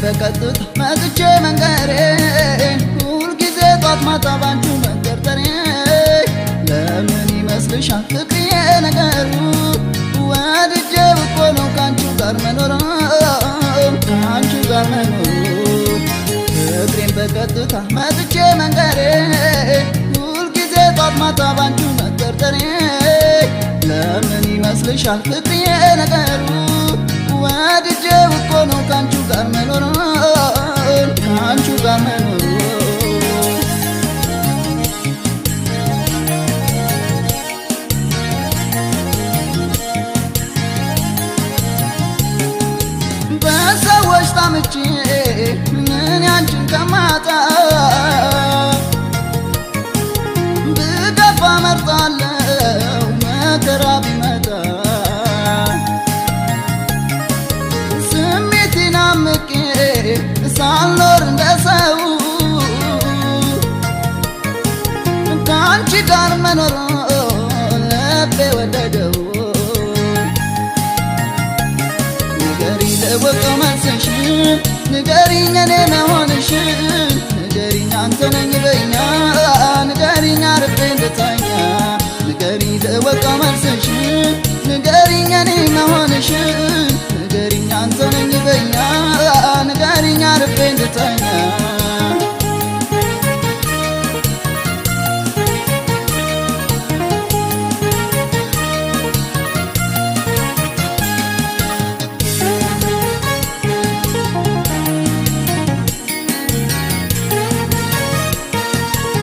በቀጥታ መጥቼ መንገሬ፣ ሁልጊዜ ጧት ማታ ባንቹ መጠርጠሬ ለምን ይመስልሻል ፍቅርዬ ነገሩ? ወድጄው እኮ ነው ካንቺ ጋር መኖር፣ ካንቺ ጋር መኖር። ፍቅሬን በቀጥታ መጥቼ መንገሬ፣ ሁልጊዜ ጧት ማታ ባንቹ መጠርጠሬ ለምን ይመስልሻል ፍቅርዬ ነገሩ? ወድጄው እኮ ነው ካንቺ ጋር መኖር፣ ካንቺ ጋር መኖር። በሰዎች ታምቼ ምን ያንቺን ከማጣ ብገፋ መርጣለው መከራ ቢመጣ። ስሜቴን አምቄ ሳልኖር እንደ ሰው ከአንቺ ጋር መኖር ልቤ ወደደው። ንገሪኝ ልወቀው መልስሽን፣ ንገሪኝ እኔ መሆንሽን፣ ንገሪኝ አንተ ነኝ በይኛ፣ ንገሪኝ አርፌ እንድተኛ። ንገሪኝ ልወቀው መልስሽን፣ ንገሪኝ እኔ መሆንሽን፣ ንገሪኝ አንተ ነኝ በይኛ፣ ንገሪኝ አርፌ እንድተኛ።